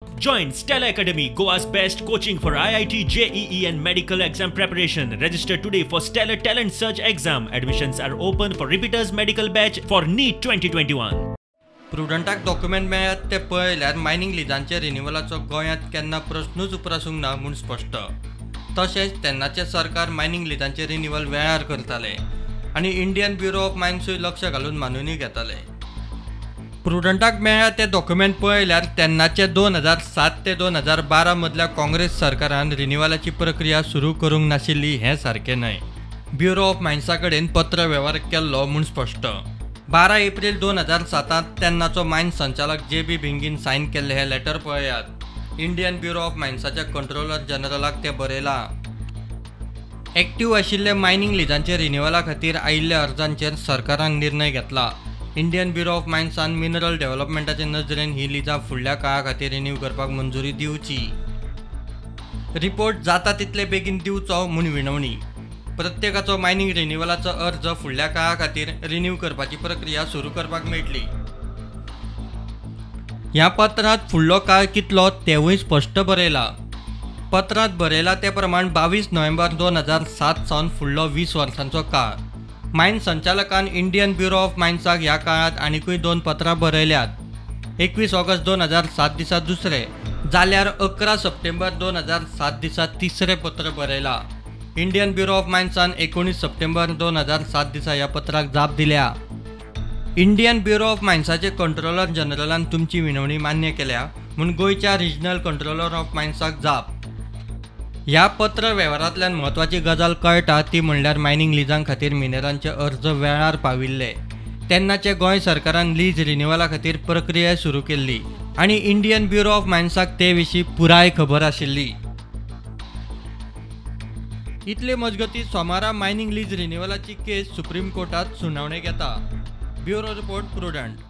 Join Stella Academy, Goa's best coaching for IIT, JEE and medical exam preparation. Register today for Stellar Talent Search exam. Admissions are open for repeaters medical batch for NEET 2021. प्रुडंटाक document मेळ्ळ्यात ते पळयल्यार mining लिजांचे रिन्युअलाचो गोंयांत केन्ना प्रश्नूच उप्रासूंक ना म्हूण स्पश्ट. तशेंच तेन्नाचें सरकार मायनिंग लिजांचे रिन्युअल वेळार करताले आनी इंडियन ब्युरो ऑफ मायन्सूय लक्ष घालून मानूनय घेताले. प्रुडंटाक मेळ्ळ्या ते डॉक्युमेंट पळयल्यार तेन्नाचे 2007 ते 2012 मदल्या काँग्रेस सरकारान रिन्युअलाची प्रक्रिया सुरू करूंक नाशिल्ली हें सारकें न्हय. ब्युरो ऑफ मायन्सा कडेन पत्र वेव्हार केल्लो म्हूण स्पश्ट. 12 एप्रील 2007 तेन्नाचो मायन्स संचालक जे बी भिंगीन सायन केल्लें हें लेटर पळयात. इंडियन ब्युरो ऑफ मायन्साच्या कंट्रोलर जनरलाक तें बरयलां. एक्टिव्ह आशिल्ले मायनिंग लिजांचे रिन्युअला खातीर आयिल्ल्या अर्जांचेर सरकारान निर्णय घेतला. इंडियन ब्युरो ऑफ मायन्सान मिनरल डेव्हलपमेंटाचे नजरेन ही लिजां फुडल्या काळा खातीर रिन्यू करपाक मंजुरी दिवची. रिपोर्ट जाता तितले बेगीन दिवचो म्हूण विनवणी. प्रत्येकाचो मायनिंग रिन्युअलाचो अर्ज फुडल्या काळा खातीर रिन्यू करपाची प्रक्रिया सुरू करपाक मेळटली. ह्या पत्रांत फुडलो काळ कितलो तेवूय स्पश्ट बरयला. पत्रांत बरयला ते प्रमाण 22 नोव्हेंबर 2007 सावन फुडलो 20 वर्सांचो काळ. मायन्स संचालकान इंडियन ब्युरो ऑफ मायन्साक ह्या काळांत आनिकूय 2 पत्रां बरयल्यात. 21 ऑगस्ट 2007 दिसा दुसरें, जाल्यार 11 सप्टेंबर 2007 दिसा तिसरें पत्र बरयलां. इंडियन ब्युरो ऑफ मायन्सान 19 सप्टेंबर 2007 दिसा ह्या पत्राक जाप दिल्या. इंडियन ब्युरो ऑफ मायन्साचे कंट्रोलर जनरलान तुमची विनवणी मान्य केल्या म्हूण गोंयच्या रिजनल कंट्रोलर ऑफ मायन्साक जाप. ह्या पत्र वेव्हारांतल्यान म्हत्वाची गजाल कळटा ती म्हणल्यार मायनिंग लिजां खातीर मिनेरांचे अर्ज वेळार पाविल्ले. तेन्नाचे गोंय सरकारान लीज रिन्युअला खातीर प्रक्रिया सुरू केल्ली आनी इंडियन ब्युरो ऑफ मायन्साक ते विशीं पुराय खबर आशिल्ली. इतले मजगतीं सोमारा मायनिंग लीज रिन्युअलाची केस सुप्रीम कोर्टात सुनावणेक येता. Bureau report, Prudent.